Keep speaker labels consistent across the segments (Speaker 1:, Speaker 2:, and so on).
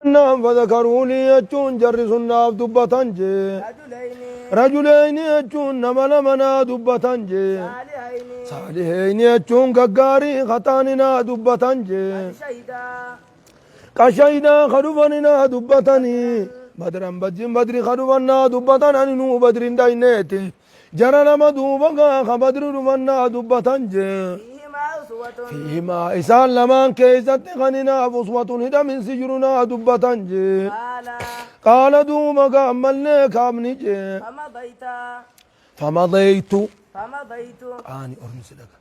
Speaker 1: Naan fadhakaruu lii jechuun jarri sun naaf dubbatan jee.
Speaker 2: Rajuleyni.
Speaker 1: Rajuleyni jechuun nama lama naa dubbatan jee.
Speaker 2: Saalihayni.
Speaker 1: Saaliheyni jechuun gaggaarii kataani naa dubbatan jee.
Speaker 2: Qad shahidaa.
Speaker 1: Qashaydaa ka dhufani naa dubbatanii. Badran bajjin badri ka dhufan naa dubbatan ani nuu badrin dhayneeti. Jara lama duuba gaa ka badri dhufan naa dubbatan jee.
Speaker 2: Fiihimaa uswatun.
Speaker 1: Fiihimaa isaan lamaan keessatti kan hinaaf uswatun hidhaminsi jiru naa dubbatan jee.
Speaker 2: Qaala.
Speaker 1: Qaala duuba gaa ammallee kaabni jee.
Speaker 2: Famadayta.
Speaker 1: Famadaytu.
Speaker 2: Famadaytu.
Speaker 1: Qaani ormi si dhaga.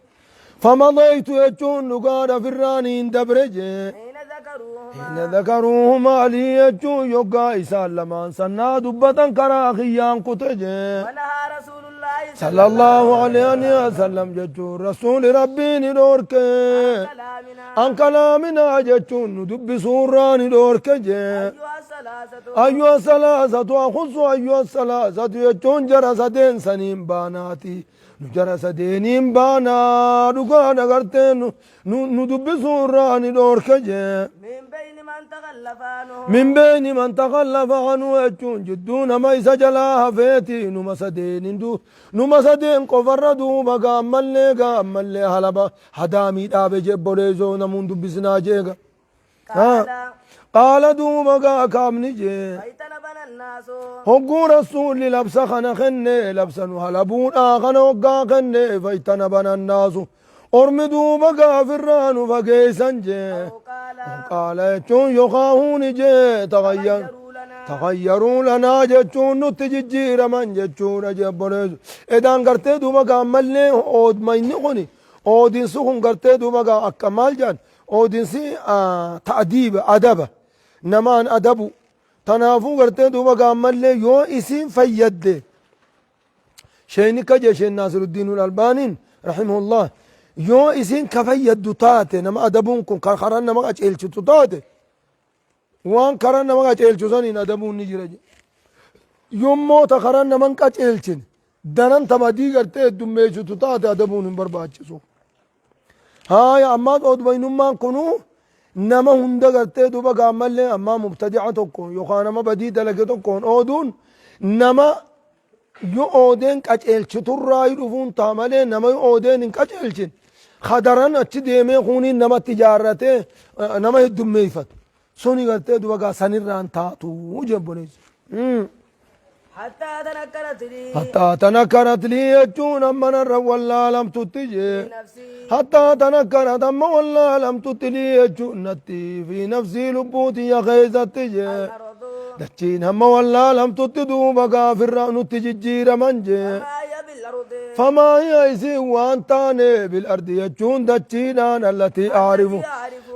Speaker 1: Famadaytu jechuun dhugaadha firraaniin dabre jee.
Speaker 2: Hiina dhakaruuhumaa.
Speaker 1: Hiina dhakaruuhumaa lii jechuun yoggaa isaan lamaan sannaa dubbatan karaa kiyyaan kute jee.
Speaker 2: Wanahaa rasuulullaahi
Speaker 1: Sallallahu alayhi wa sallam jechuun rasuuli rabbii ni dhoorke.
Speaker 2: Kalaaminaa.
Speaker 1: An kalaaminaa jechuun nu dubbisuurraa ni dhoorke jee.
Speaker 2: Ayyuha salaasatu.
Speaker 1: Ayyuha salaasatu akhussu ayyuha salaasatu jechuun jara sadeen saniin baanaati. Nu jara sadeeniin baanaa dhugaan agartee nu dubbisuurraa ni dhoorke jee.
Speaker 2: Min bayni man takhallafa anhu.
Speaker 1: Min bayni man takhallafa anhu jechuun jidduu nama isa jalaa hafeeti numa sadeeniin du numa sadeen qofarra duuba gaammallee gaammallee halaba hadaamii dhaabe jee obboleessoo namuun dubbisinaa jeega.
Speaker 2: Qaala.
Speaker 1: Qaala duuba gaa kaabni jee.
Speaker 2: Faytanabana annaasu.
Speaker 1: Hogguu rasuulli labsa kana kenne labsa nu halabuudhaa kana hoggaa kenne faytanabana annaasu. Ormi duuba gaafirraa nu fageessan jee.
Speaker 2: Aw qaala.
Speaker 1: Qaala jechuun yookaan huuni jee tagayyan.
Speaker 2: Taghayyaruu lanaa.
Speaker 1: Taghayyaruu lanaa jechuun nutti jijjiiraman jechuudha jee obboleessu. Edaan gartee duuba gaammallee oodmayni kuni oodinsi kun gartee duuba gaa akka maal jedhan oodinsi ta'diiba adaba namaan adabu tanaafuu gartee duuba gaammallee yoo isiin fayyadde sheeyni ka jee sheen Naasiruddiinul Albaaniin rahimahullah yoo isiin ka fayyaddu taate nama adabuun kun ka karaa nama qaceelchitu taate waan karaa nama qaceelchu saniin adabuun ni jira jedhe. Yommoo ta karaa nama hin qaceelchine daran ta badii gartee heddummeessitu taate adabuun hin barbaachisu. Haaya ammaa oodbaynummaan kunuu nama hunda gartee duuba gaammallee ammaa mubtadi'a tokkoon yookaan nama badii dalage tokkoon ooduun nama yoo oodeen qaceelchiturraa dhufuun ta'a malee nama yoo oodeen hin qaceelchin hadaran achi deemee kuuniin namatti ijaarratee nama heddummeeffatu suni gartee duba gaa sanirraan taatu jebboleessu.
Speaker 2: Hattaa tanakkarat lii.
Speaker 1: Hattaa tanakkarat lii jechuun amma narra wallaalamtutti jee.
Speaker 2: Nafsii.
Speaker 1: Hattaa tanakkarat amma wallaalamtutti lii jechuun natti fi nafsii lubbuu tiyya keessatti jee.
Speaker 2: Al-ardu.
Speaker 1: Dachiin hamma wallaalamtutti duuba gaafirra nutti jijjiiraman jee.
Speaker 2: Famaa hiya bil-ardi.
Speaker 1: Famaa hiya isiin waan taane bil-ardi jechuun dachiidhaan allatii aarifu.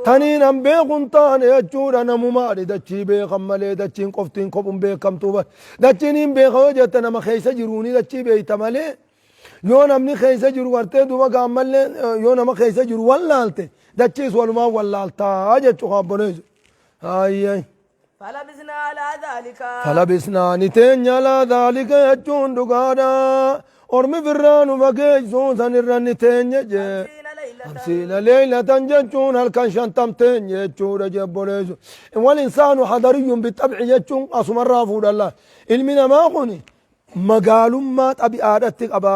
Speaker 1: Taniin an beekun taane jechuudha namumaadhi dachii beekan malee dachiin qoftiin kophun beekamtuu bar. Dachiin hin beeka yoo jette nama keessa jiruuni dachii beekta malee yoo namni keessa jiru gartee duuba gaammallee yoo nama keessa jiru wallaalte dachiis walumaan wallaaltaa jechuu kaabboleessu. Hayyee.
Speaker 2: Falabisnaa alaa dhaalika.
Speaker 1: Falabisnaa ni teenya alaa dhaalika jechuun dhugaadha. Ormi firraa nu fageessuun sanirra ni teenya jee.
Speaker 2: Hamsiina leylatan.
Speaker 1: Hamsiina leylatan jechuun halkan 50 teenya jechuudha jee obboleessu. Wal insaanu hadariyyun bixabci jechuun asumarraa fuudhalla. Ilmi namaa kun magaalummaa xabi'aadhatti qaba.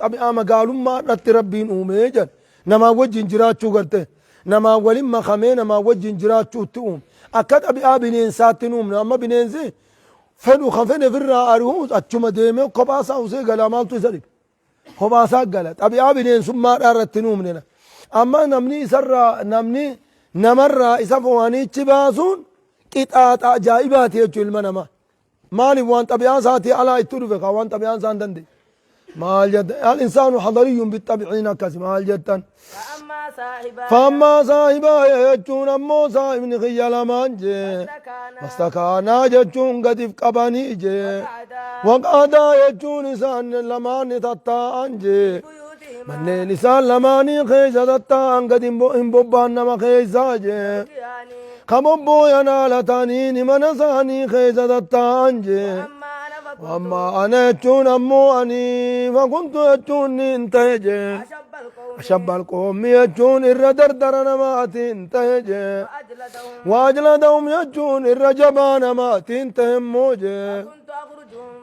Speaker 1: Xabi'aa magaalummaadhatti rabbiin uumee jedha. Namaa wajjin jiraachuu garte. Namaa walin makamee namaa wajjin jiraachuutti uume. Akka xabi'aa bineensaatti hin uumne. Amma bineensi fedhu kan fedhe ofirraa ari'u achuma deemee kophaa isaa usee galaa maaltu isa dhibe. Kophaa isaa gala. Xabi'aa bineensummaadhaa irratti hin uumne. Amma namni isarraa namni namarraa isa fo'aniichi baasuun qixaaxa ajaa'ibaati jechuun ilma namaa. Maaliif waan xabi'aa isaatii alaa itti dhufe kaa waan xabi'aan isaa hin dandeenye. Maal jettan al insaanu hadariyyun bixabi'iin akkasi maal jettan.
Speaker 2: Fa'ammaa saahibaa.
Speaker 1: Fa'ammaa saahibaa jechuun ammoo saahibni kiyya lamaan jee. Fastakaanaa jechuun gadiif qabanii jee. Waqaadaa jechuun isaan lamaan ni tattaa'an jee. Manneen isaan lamaanii keessa tattaa'an gadi hin bobba'an nama keessaa jee. Ka bobbooyan haala ta'aniin mana isaanii keessa tattaa'an jee.
Speaker 2: فكنت
Speaker 1: Amma ana jechuun ammoo ani fakuntu jechuun niin tahe jee.
Speaker 2: أشب القوم
Speaker 1: Ashabbal qoommi jechuun irra dardara namaatiin tahe jee.
Speaker 2: وأجلدهم
Speaker 1: Waajladahum jechuun irra jabaa namaatiin tahe immoo jee.
Speaker 2: فكنت أخرجهم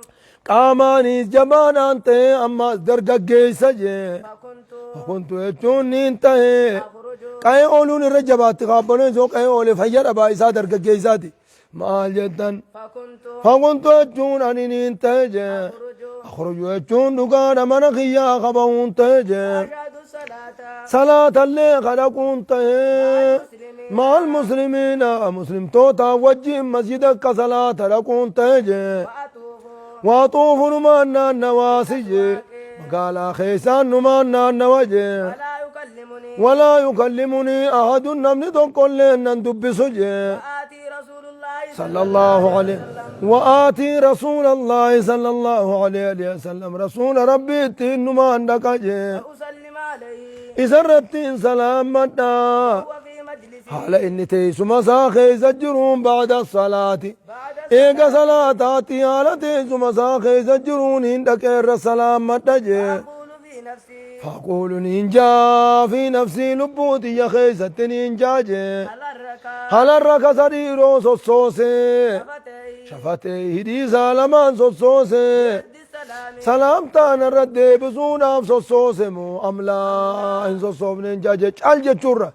Speaker 1: Qaamaanis jabaadhaan tahe ammaas dargaggeessa jee.
Speaker 2: فكنت
Speaker 1: Fakuntu jechuun niin tahe.
Speaker 2: أخرج
Speaker 1: Qa'ee ooluun irra jabaatti kaabboleen soo qa'ee oole fayya dhabaa isaa dargaggeessaati. Maal jettan?
Speaker 2: فكنت
Speaker 1: Fakuntu jechuun ani niin tahe jee.
Speaker 2: أخرج
Speaker 1: Akhruju jechuun dhugaadha mana kiyyaa qabamuun tahe jee.
Speaker 2: أشهد الصلاة
Speaker 1: Salaatallee kadhaquun tahe.
Speaker 2: المسلمين
Speaker 1: Maal muslimiina muslimtoota wajjin masjida akka salaata dhaquun tahe jee.
Speaker 2: وأطوف
Speaker 1: Waa xuufu numaan naannawaasi jee. Magaalaa keessaan numaan naannawa jee.
Speaker 2: ولا يكلمني
Speaker 1: Walaa yukallimunii ahadun namni tokkollee nan dubbisu jee.
Speaker 2: وآتي رسول الله
Speaker 1: صلى الله عليه وآتي رسول الله صلى الله عليه وسلم رسول ربي إنما عندك جي
Speaker 2: وأسلم عليه
Speaker 1: إسرتين سلام مدى
Speaker 2: هو في مجلسه
Speaker 1: حال إني تيسما ساخي زجرون بعد الصلاة
Speaker 2: بعد
Speaker 1: إيقا صلاة حال تيسما ساخي زجرون عندك إر سلام مدى جي
Speaker 2: أقول في نفسي
Speaker 1: فأقول نينجا في نفسي لبوتي يا خيزة نينجا جي
Speaker 2: هل الركا
Speaker 1: هل الركا سريرو سوسوسي
Speaker 2: شفتي
Speaker 1: Shafatee hidhii isaa lamaan sossoose.
Speaker 2: رد السلام
Speaker 1: Salaamtaan irra deebisuudhaaf sossoose moo amlaa hin sossoofne hin jaaje cal jechuurra.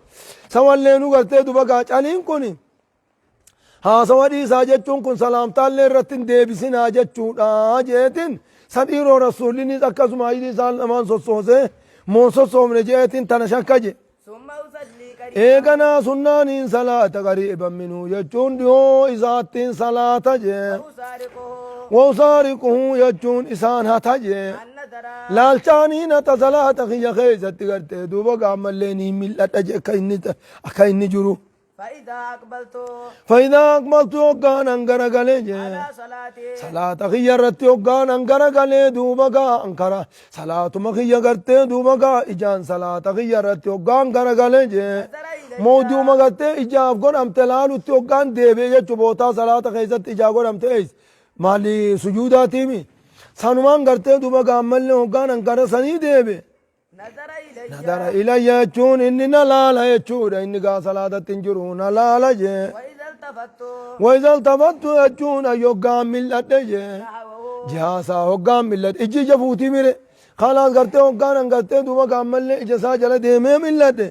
Speaker 1: Sawallee nu gartee duba gaa caliin kun haasawa dhiisaa jechuun kun salaamtaallee irratti hin deebisinaa jechuudha jeetiin sadhiiroo rasuullinis akkasuma hidhii isaa lamaan sossoose moo sossoofne jeetiin tana shakka je.
Speaker 2: ثم أصلي قريبا
Speaker 1: Eeganaa sunnaaniin salaata qariiban minuu jechuun dhiyoo isaattiin salaata jee.
Speaker 2: وأسارقه
Speaker 1: Wausaariquhu jechuun isaan hata jee.
Speaker 2: النذر
Speaker 1: Laalchaaniin hata salaata kiyya keessatti gartee duuba gaammallee ni mil'adha jee akka inni akka inni jiru.
Speaker 2: فإذا أقبلت
Speaker 1: Faayidaa akmaltu hoggaanan garagalee jee.
Speaker 2: على صلاتي
Speaker 1: Salaata kiyya irratti hoggaanan garagalee duuba gaa ankara. Salaatuma kiyya gartee duuba gaa ijaan salaata kiyya irratti hoggaan garagalee jee.
Speaker 2: نظر إلي
Speaker 1: Mooduuma gartee ijaaf godhamte laalutti hoggaan deebi'e jechuu bootaa salaata keessatti ijaa godhamte ees maali sujuudaatiimi. Sanumaan gartee duuba gaammallee hoggaan ankara sanii deebi'e.
Speaker 2: نظر إلي
Speaker 1: Nadara ilayya jechuun inni na laala jechuudha inni gaa salaatatti hin jiru na laala jee.
Speaker 2: وإذا التفت
Speaker 1: Wayza iltafattu jechuun hoggaan mil'adhe jee.
Speaker 2: نحوه
Speaker 1: Jihaasaa hoggaan mil'adhe ijji ija fuutii mire. Khalaas gartee hoggaan an gartee duuba gaammallee ija isaa jala deemee mil'adhe.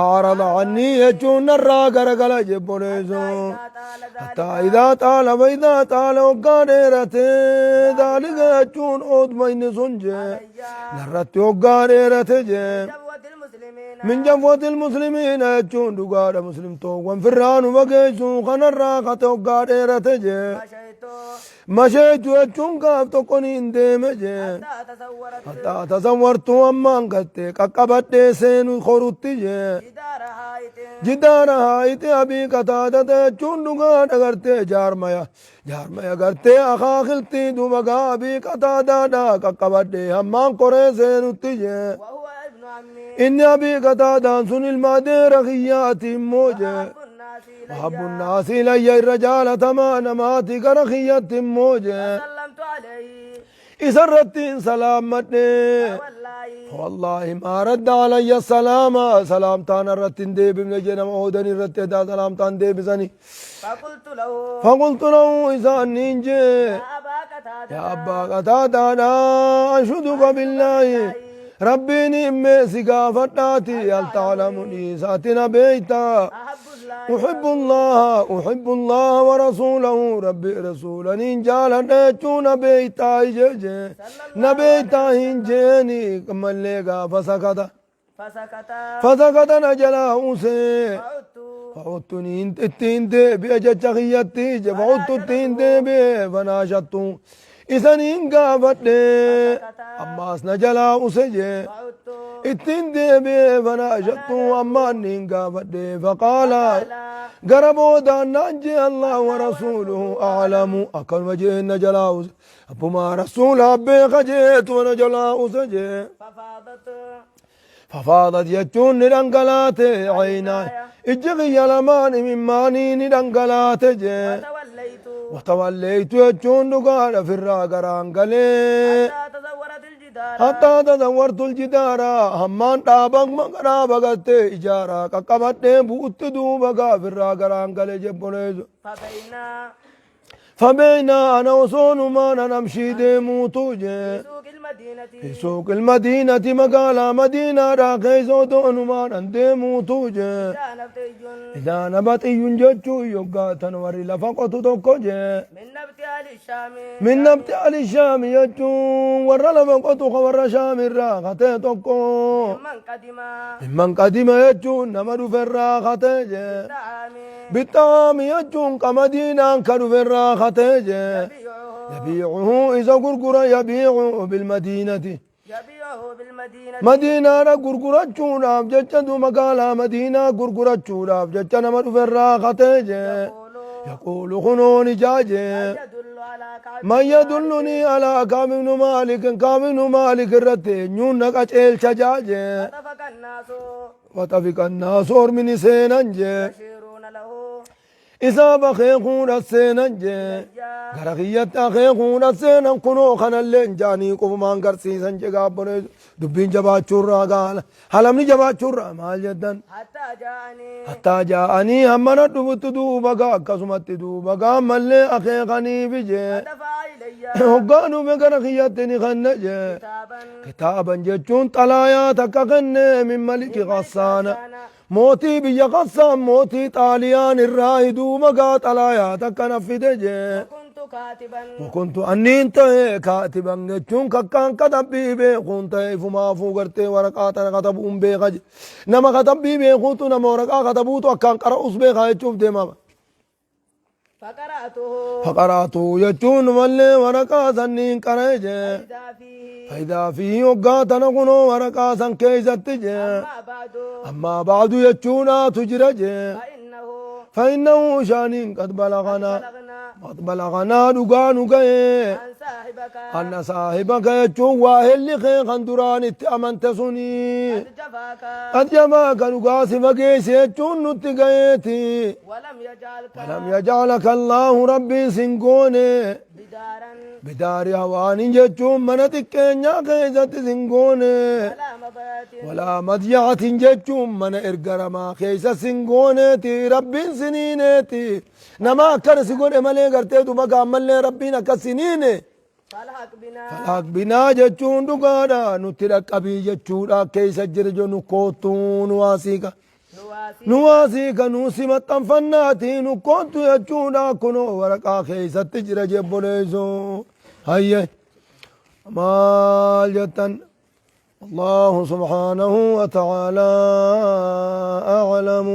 Speaker 1: Aarada annii jechuun narraa garagala jebboleessoo.
Speaker 2: إذا طال ذلك
Speaker 1: حتى إذا طال فإذا طال وقال ذلك jechuun oodma inni sun jee.
Speaker 2: علي
Speaker 1: Narratti hoggaa dheerate jee.
Speaker 2: جبوة المسلمين
Speaker 1: من جفوة المسلمين jechuun dhugaadha muslimtoowwan firraa nu fageessuu kanarraa kate hoggaa dheerate jee.
Speaker 2: مشيت
Speaker 1: Masheetu jechuun gaaf tokko niin deeme jee.
Speaker 2: حتى تصورت
Speaker 1: Hattaa tasawwartuu ammaan gattee qaqqabadhee seenu korutti jee.
Speaker 2: جدار حائط
Speaker 1: Jidaara haayite abii qataadata jechuun dhugaadha gartee jaarmaya. Jaarmaya gartee akaakiltii duuba gaa abii qataadaadha qaqqabadhee hammaan koree seenutti jee.
Speaker 2: وهو ابن عمي
Speaker 1: Inni abii qataadaan sun ilma adeera kiyyaati immoo jee.
Speaker 2: أحب الناس إلي
Speaker 1: Ahabbu nnaasi ilayya irra jaalatamaa namaati gara kiyyatti immoo jee.
Speaker 2: سلمت عليه
Speaker 1: Isa irratti hin salaammadhee.
Speaker 2: والله
Speaker 1: والله ما رد علي السلام سلامتان irratti hin deebifne jee nama oodan irratti edaa salaamtaan deebisani.
Speaker 2: فقلت له
Speaker 1: فقلت له isaan niin jee.
Speaker 2: يا أبا قتادة
Speaker 1: يا أبا قتادة أنشدك بالله ربي نعم سقافتاتي هل تعلمني ساتنا بيتا
Speaker 2: أحب الله
Speaker 1: أحب الله أحب الله ورسوله ربي رسولا إن جال نبيتا جي نبيتا هنجيني كما فسكت
Speaker 2: فسكت
Speaker 1: فسكت نجلا أسي
Speaker 2: فعدت
Speaker 1: فعدت ittiin deebi'e jecha kiyyatti je fa'uttu ittiin deebi'e fanaashattu isaniin gaafadhe ammaas na jalaa use jee
Speaker 2: فعدت
Speaker 1: ittiin deebi'e fanaashattu ammaan niin gaafadhe faqaala gara boodaan naan jee allah wa rasuuluhu aclamu akkanuma jeen na jalaa use abbumaa rasuulaa beeka jeetuma na jalaa use jee
Speaker 2: ففاضت
Speaker 1: ففاضت jechuun ni dhangalaate caynaa ijji kiyya lamaan imimmaanii ni dhangalaate jee
Speaker 2: وتوليت
Speaker 1: Watawalleeytu jechuun dhugaadha firraa garaan galee.
Speaker 2: حتى تزورت الجدار
Speaker 1: Hattaa tazawwartul jidaara hammaan dhaaba dhaaba gartee ijaaraa qaqqabadhee bu'utti duuba gaafirraa garaan galee jebboleessu.
Speaker 2: فبينا
Speaker 1: Fabeynaa ana osoonumaan an amshii deemuutu jee.
Speaker 2: في سوق المدينة
Speaker 1: في سوق المدينة magaalaa madiinaadhaa keessa odoonumaan an deemuutu jee.
Speaker 2: إذا نبتي
Speaker 1: Idaa nabaxiyyuun jechuun yoggaa tan warri lafa qotu tokko jee.
Speaker 2: من نبت أهل الشام
Speaker 1: Min nabti ali shaami jechuun warra lafa qotu ka warra shaamirraa katee tokko.
Speaker 2: ممن قدم
Speaker 1: Mimman qadima jechuun nama dhuferraa katee jee.
Speaker 2: الطعام
Speaker 1: Bixaami jechuun qamadiidhaan ka dhuferraa katee jee.
Speaker 2: يبيعه
Speaker 1: Yabiicuhu isa gurgura yabiicu bilmadiinati.
Speaker 2: يبيعه بالمدينة
Speaker 1: Madiinaadha gurgurachuudhaaf jecha du magaalaa madiinaa gurgurachuudhaaf jecha nama dhuferraa katee jee.
Speaker 2: يقول
Speaker 1: Yaquulu kunoon ijaa jee.
Speaker 2: يدل على كعب
Speaker 1: Man yadullunii alaa Ka'b ibnu Maalik Ka'b ibnu Maalik irratti eenyuun na qaceelcha jaa jee.
Speaker 2: فطفق الناس
Speaker 1: Waxafiqa annaasu ormi ni seenan jee.
Speaker 2: يشيرون له
Speaker 1: Isaaf akeekuudha seenan jee.
Speaker 2: يا
Speaker 1: Gara kiyyatti akeekuudha seenan kunoo kanallee hin jaanii qubumaan garsiisan jee gaabbolee dubbiin jabaachuurraa gaala. Halamni jabaachuurraa maal jettan?
Speaker 2: حتى جاءني
Speaker 1: Hattaa jaa'anii hammana dhufutti duuba gaa akkasumatti duuba gaa ammallee akeekaniifi jee.
Speaker 2: فدفع إلي
Speaker 1: Hoggaa dhufe gara kiyyatti ni kanna jee.
Speaker 2: كتابا
Speaker 1: Kitaaban jechuun xalaayaa takka kenne min maliki Qassaana. Mootii biyya Qassaan mootii Xaaliyaan irraa duuba gaa xalaayaa takka naffide jee.
Speaker 2: وكنت كاتبا
Speaker 1: Wakuntu anniin ta'e kaatiban jechuun kakkaan katabbii beekuun ta'e ifumaafuu gartee waraqaa tana katabuun beeka je. Nama katabbii beekuutu nama waraqaa katabuutu akkaan qara'us beeka jechuuf deema.
Speaker 2: فقرأته
Speaker 1: Faqaraatu jechuun mallee waraqaa sanniin qara'e jee.
Speaker 2: فإذا فيه
Speaker 1: Faayidaa fi hoggaa tana kunoo waraqaa san keessatti jee.
Speaker 2: أما بعد
Speaker 1: Ammaa baadu jechuunaatu jira jee.
Speaker 2: فإنه
Speaker 1: فإنه شانين قد بلغنا
Speaker 2: بلغنا
Speaker 1: قد بلغنا dhugaa nu ga'e.
Speaker 2: أن صاحبك
Speaker 1: Anna saahibaka jechuun waa helli kee kan duraan itti amante suni.
Speaker 2: قد جفاك
Speaker 1: Qad jafaaka dhugaa si fageesse jechuun nutti ga'eeti.
Speaker 2: ولم يجعلك
Speaker 1: Walam yajcalaka Allaahu rabbiin sin goone.
Speaker 2: بدارا
Speaker 1: Bidaari hawaanin jechuun mana xiqqeenyaa keessatti sin goone.
Speaker 2: ولا مضيعة
Speaker 1: Walaa madyacatin jechuun mana ergaramaa keessa sin gooneeti rabbiin siniineeti. Nama akkana si godhe malee gartee duba gaammallee rabbiin akkas siniine.
Speaker 2: فالحق بنا
Speaker 1: Falaaq binaa jechuun dhugaadha nutti dhaqqabii jechuudha keessa jira jennu koottuu nu waasiika.
Speaker 2: نواسي
Speaker 1: Nu waasiika nu si maxxanfannaati nu koottu jechuudha kunoo waraqaa keessatti jira jebboleessoo. Hayye maal jettan? الله سبحانه وتعالى أعلم.